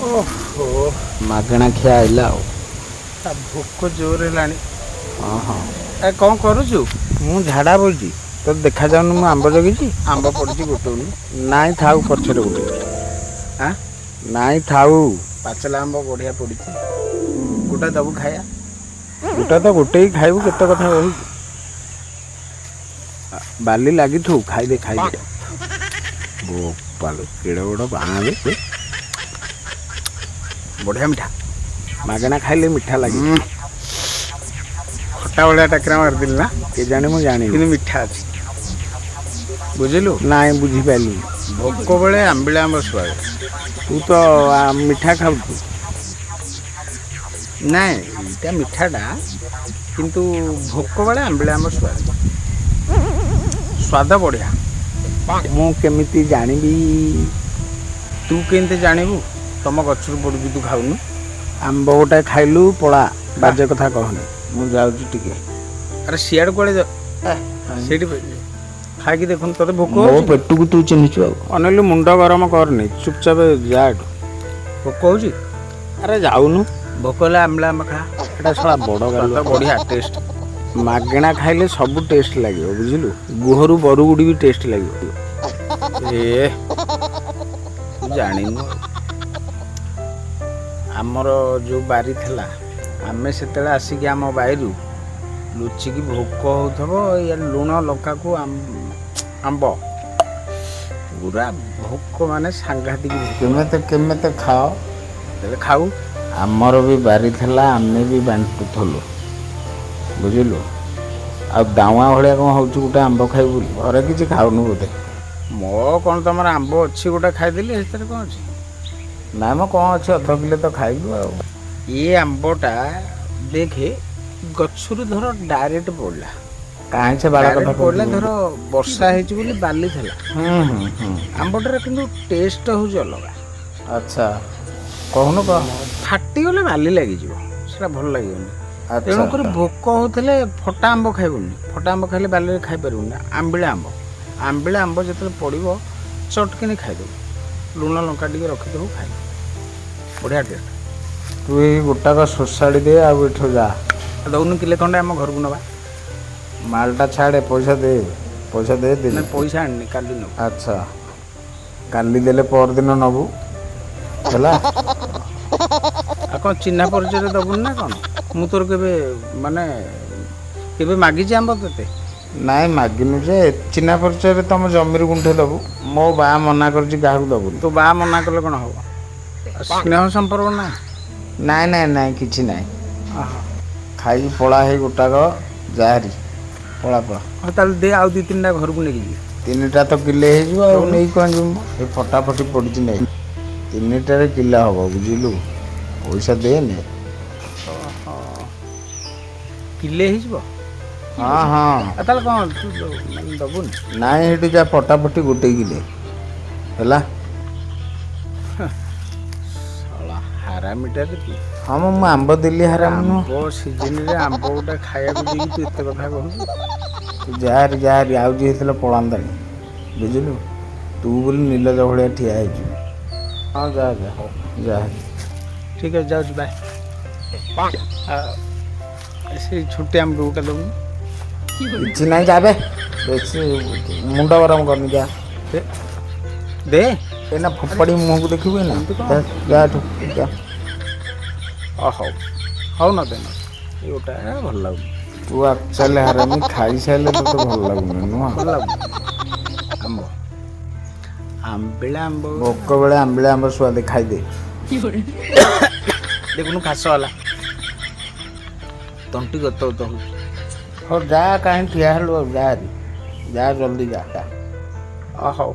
ଓହୋ। ମାଗଣା ଖିଆ ଆଇଲା ଆଉ। ତା ଭୋକ ଜୋର ହେଲାଣି। ହଁ ହଁ। ଏ କ'ଣ କରୁଛୁ? ମୁଁ ଝାଡ଼ା ବସିଛି, ତୋତେ ଦେଖାଯାଉନି ମୁଁ ଆମ୍ବ ଜଗିଛି? ଆମ୍ବ ପଡ଼ିଛି, ଗୋଟଉନୁ। ନାଇଁ ଥାଉ, ପଛରେ ଗୋଟେଇବି। ଆଁ? ନାଇଁ ଥାଉ। ପାଚଲା ଆମ୍ବ ବଢ଼ିଆ ପଡ଼ିଛି, ଗୋଟା ଦବୁ ଖାଇବା। ଗୋଟା ତ ଗୋଟେଇ ଖାଇବୁ, କେତେ କଥା କହୁଛୁ? ବାଲି ଲାଗିଥିବୁ, ଖାଇଦେ ଖାଇଦେ। ବୋପାଲୋ, କେଡ଼େ ବଡ଼ ବାଁରେ! ବଢ଼ିଆ ମିଠା। ମାଗଣା ଖାଇଲେ ମିଠା ଲାଗେ। ଖଟା ଭଳିଆ ଟାକରା ମାରିଦେଲି ନା? କେଜାଣି, ମୁଁ ଜାଣିନି। କିନ୍ତୁ ମିଠା ଅଛି, ବୁଝିଲୁ? ନାଇଁ, ବୁଝିପାରିଲିନି। ଭୋକ ବେଳେ ଆମ୍ବିଳା ଆମ୍ବ ସୁଆଦ। ତୁ ତ ମିଠା ଖାଉଛୁ। ନାଇଁ, ଏଇଟା ମିଠାଟା, କିନ୍ତୁ ଭୋକ ବେଳେ ଆମ୍ବିଳା ଆମ୍ବ ସୁଆଦ, ସ୍ୱାଦ ବଢ଼ିଆ। ମୁଁ କେମିତି ଜାଣିବି? ତୁ କେମିତି ଜାଣିବୁ? ତମ ଗଛରୁ ପଡ଼ୁଛି, ତୁ ଖାଉନୁ। ଆମ୍ବ ଗୋଟାଏ ଖାଇଲୁ, ପଳା, ବାଜେ କଥା କହନି, ମୁଁ ଯାଉଛି ଟିକେ। ଆରେ, ସିଆଡ଼େ କୁଆଡ଼େ ସେଇଠି ଖାଇକି ଦେଖୁନୁ, ତୋତେ ଭୋକ ମୋ ହଉଛି? ପେଟକୁ ତୁ ଚିହ୍ନିଛୁ ଆଉ। ଅନେଇଲୁ, ମୁଣ୍ଡ ଗରମ କରନି, ଚୁପଚାପ ଯା ଏଠୁ। ଭୋକ ହଉଛି? ଆରେ, ଯାଉନୁ। ଭୋକ ହେଲେ ଆମ୍ବିଳା ଆମ୍ବ ଖା। ଏଟା ଶଳା ବଡ଼ ସ୍ୱାଦ ଗାଲୁଆ। ବଢ଼ିଆ ଟେଷ୍ଟ। ମାଗଣା ଖାଇଲେ ସବୁ ଟେଷ୍ଟ ଲାଗିବ, ବୁଝିଲୁ? ଗୁହରୁ ବରୁଗୁଡ଼ି ବି ଟେଷ୍ଟ ଲାଗିବ। ଏ, ତୁ ଜାଣିନୁ ଆଉ। ଆମର ଯେଉଁ ବାରି ଥିଲା, ଆମେ ସେତେବେଳେ ଆସିକି ଆମ ବାରିରୁ ଲୁଚିକି, ଭୋକ ହେଉଥିବ, ଇଏ ଲୁଣ ଲଙ୍କାକୁ ଆମ୍ବ ପୁରା ଭୋକ, ମାନେ ସାଂଘାତିକ ଭୋକ। କେମିତି କେମିତି ଖାଅ? ସେତେବେଳେ ଖାଉ। ଆମର ବି ବାରି ଥିଲା, ଆମେ ବି ବାଣ୍ଟୁଥିଲୁ, ବୁଝିଲୁ? ଆଉ ଦାଉଁଆ ଭଳିଆ କ'ଣ ହେଉଛି ଗୋଟେ ଆମ୍ବ ଖାଇବୁ ବୋଲି? ଘରେ କିଛି ଖାଉନୁ ବୋଧେ? ମୋ କ'ଣ ତମର ଆମ୍ବ ଅଛି, ଗୋଟେ ଖାଇଦେଲି, ସେଥିରେ କ'ଣ ଅଛି? ନା ମ, କ'ଣ ଅଛି, ଅଧ କିଲୋ ତ ଖାଇଲୁ ଆଉ। ଏ ଆମ୍ବଟା ଦେଖେ, ଗଛରୁ ଧର ଡାଇରେକ୍ଟ ପଡ଼ିଲା। କାହିଁ ସେ ବାଳ କଥା ଡାଇରେକ୍ଟ ପଡ଼ିଲା। କହୁଛୁ? ଧର ବର୍ଷା ହେଇଛି ବୋଲି ବାଲି ଥିଲା ହୁଁ ହୁଁ ହୁଁ ଆମ୍ବଟାର, କିନ୍ତୁ ଟେଷ୍ଟ ହେଉଛି ଅଲଗା। ଆଚ୍ଛା, କହୁନୁ, କହ। ଫାଟିଗଲେ ବାଲି ଲାଗିଯିବ, ସେଟା ଭଲ ଲାଗିବନି। ତେଣୁକରି ଭୋକ ହେଉଥିଲେ ଫଟା ଆମ୍ବ ଖାଇବୁନି। ଫଟା ଆମ୍ବ ଖାଇଲେ ବାଲିରେ ଖାଇପାରିବୁନି। ଆମ୍ବିଳା ଆମ୍ବ, ଆମ୍ବିଳା ଆମ୍ବ ଯେତେବେଳେ ପଡ଼ିବ, ଚଟକିନି ଖାଇଦେବୁ, ଲୁଣ ଲଙ୍କା ଟିକେ ରଖିଦେବୁ, ଖାଇବୁ, ବଢ଼ିଆ ଟେଷ୍ଟ। ତୁ ଏଇ ଗୋଟାକ ସୋସାଡ଼ି ଦେ ଆଉ ଏଠୁ ଯା। ଦଉନୁ କିଲେ ଖଣ୍ଡେ, ଆମ ଘରକୁ ନେବା। ମାଲଟା ଛାଡ଼େ, ପଇସା ଦେ, ପଇସା ଦେ ନା। ଦେବି। ପଇସା ଆଣିନି, କାଲି ନେବୁ। ଆଚ୍ଛା, କାଲି ଦେଲେ ପରଦିନ ନେବୁ, ହେଲା? ଆଉ କ'ଣ ଚିହ୍ନା ପରିଚୟରେ ଦବୁନି ନା କ'ଣ? ମୁଁ ତୋର କେବେ, ମାନେ କେବେ ମାଗିଛି ଆମ୍ବ ତୋତେ? ନାଇଁ, ମାଗିନୁ ଯେ, ଚିହ୍ନା ପରିଚୟରେ ତମ ଜମିରୁ ଗୁଣ୍ଠେ ଦେବୁ। ମୋ ବା ମନା କରିଛି, କାହାକୁ ଦେବୁନି। ତୋ ବା ମନା କଲେ କ'ଣ ହବ? ଆଉ ସ୍ନେହ ସମ୍ପର୍କ ନା? ନାଇଁ ନାଇଁ ନାଇଁ, କିଛି ନାଇଁ। ଖାଇକି ପଳା, ହେଇ ଗୋଟାକ, ଯାହାରି ପଳା ପଳା। ହଉ ତାହେଲେ ଦେ, ଆଉ ଦୁଇ ତିନିଟା ଘରକୁ ନେଇକି ଯିବି। ତିନିଟା ତ କିଲେ ହେଇଯିବ, ଆଉ ନେଇ କ'ଣ ଯିବୁ? ଏ ଫଟାଫଟି ପଡ଼ିଛି, ନେଇ, ତିନିଟାରେ କିଲେ ହବ, ବୁଝିଲୁ? ପଇସା ଦେ, ନେ। କିଲେ ହେଇଯିବ? ହଁ ହଁ। ଆଉ ତାହେଲେ କ'ଣ ତୁ ମାନେ ଦବୁନି? ନାଇଁ, ସେଠି ଯା, ଫଟାଫଟି ଗୋଟେ କିଲେ ହେଲା। ଶଳା ହାରାମିଟାରେ ତୁ। ହଁ, ମୁଁ ଆମ୍ବ ଦେଲି, ହାରାମ ନୁହଁ। ଆମ୍ବ ସିଜିନରେ ଆମ୍ବ ଗୋଟେ ଖାଇବାକୁ ଦେଇକି ତୁ ଏତେ କଥା କହୁଛୁ? ତୁ ଯାହାରି ଯାହାରି, ଆଉ ଯିଏ ହେଇଥିଲେ ପଳାନ୍ତାଣି, ବୁଝିଲୁ? ତୁ ବୋଲି ନିଲଜ ଭଳିଆ ଠିଆ ହେଇଛୁ। ହଁ, ଯା ଯା, ହଉ ଯା। ଠିକ୍ ଅଛି, ଯାଉଛି, ବାଏ। ସେଇ ଛୋଟି ଆମ୍ବ ଗୋଟେ ଦବୁନି? କିଛି ନାହିଁ, ଯାବେ, ବେଶୀ ମୁଣ୍ଡ ଗରମ କରନି, ଯା। ଦେ। ଏଇନା ଫୋପାଡ଼ି ମୁହଁକୁ ଦେଖିବୁ ଏଇନା। ଏମିତି କଣ? ଯା, ଯା ଏଠୁ ଯା। ଅ ହଉ ହଉ, ନ ଦେ ନ, ଏ ଗୋଟା ଭଲ ଲାଗୁନି। ତୁ ଆକ୍ଚୁଆଲି ହାରାମି, ଖାଇସାରିଲେ ତୋତେ ଭଲ ଲାଗୁନି, ନୁହଁ? ଭଲ ଲାଗୁନି ଆମ୍ବ, ଆମ୍ବିଳା ଆମ୍ବ। ଭୋକ ବେଳେ ଆମ୍ବିଳା ଆମ୍ବ ସୁଆଦ, ଖାଇଦେ। ଦେଖୁନୁ, କାଶ ହେଲା, ତଣ୍ଟି ଗତ ଗତ ହଉଛି। ହଉ ଯା, କାହିଁ ଠିଆ ହେଲୁ ଆଉ? ଯା ହେରି, ଯା, ଜଲ୍ଦି ଯା। ଅ ହଉ।